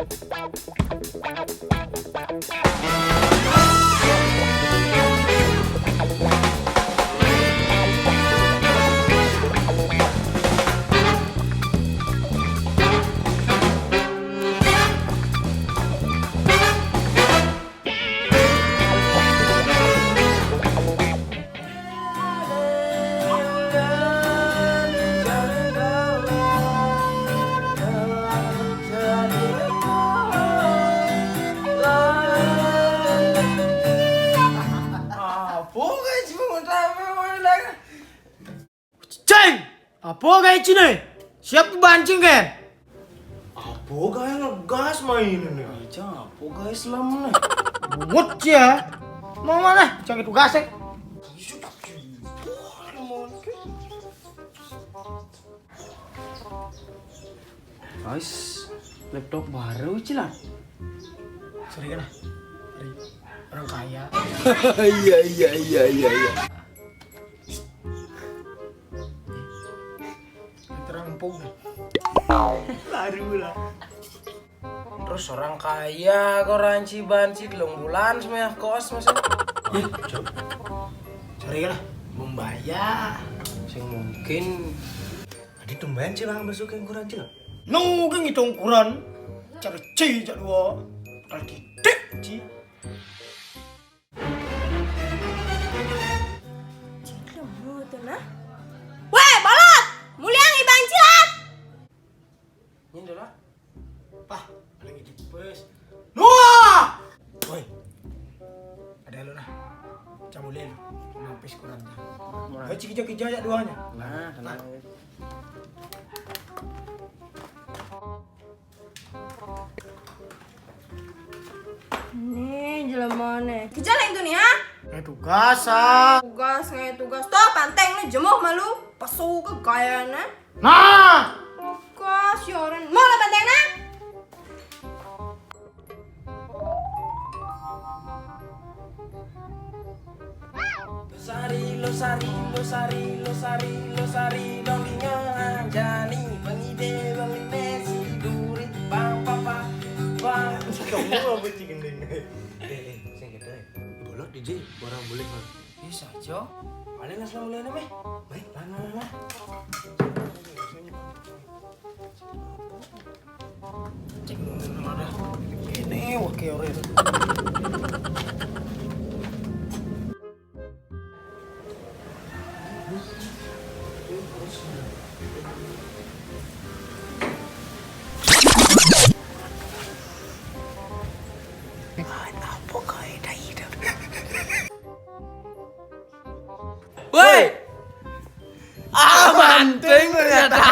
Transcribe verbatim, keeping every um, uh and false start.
Apa kau cuma tak apa lagi? Ceng! Apa kau cini? Siap tu bancing kan? Apa kau ngegas main ni? Aja apa kau selam ni? Bungut ya. Mau mana? Cang itu gas eh. Guys, laptop baru cilat. Sorry kan? Sorry. Orang kaya. Iya, iya, iya, iya, iya. Terang empuk dah. Baru lah. Terus orang kaya kok ranci banci telung bulan semua kos masa. Cok. Sorry lah, membayar. Sing mungkin. Tadi tumben sih lah masuk ke ukuran sih lah. Nunggu ngitung ukuran. Cerci cak dua. Kalau titik ci. Cik lemu tu nah. Weh, bolot! Muliang iban cilat! Ini dah lah. Pah, ada gitu pes. Noah! Woi. Ada lu nah. Cabulin. Nampis kurang. Murah. Woi, cik kija-kija ya duanya. Nah, tenang. Nih, jelema nih. Kerja lain tu nih, ha? Eh, tugas ah. Tugas, ngai tugas. Tuh, panteng nih jemuh malu. Pasu ke gaya nih. Nah. Tugas, yoren. Mau lah panteng nah? Losari, losari, losari, losari, losari, dong di nganjani, bang ide, bang ide, si durit, bang papa, bang. Kamu apa cik gending? Eh, eh, sing kata, eh. Bolot D J, orang boleh mah. Bisa aja. Paling asal mulai nama. Baik, lama lama. Cek dulu mana. Ini wakil orang. Apa kau dah hidup? Woi. Ah, manting ternyata.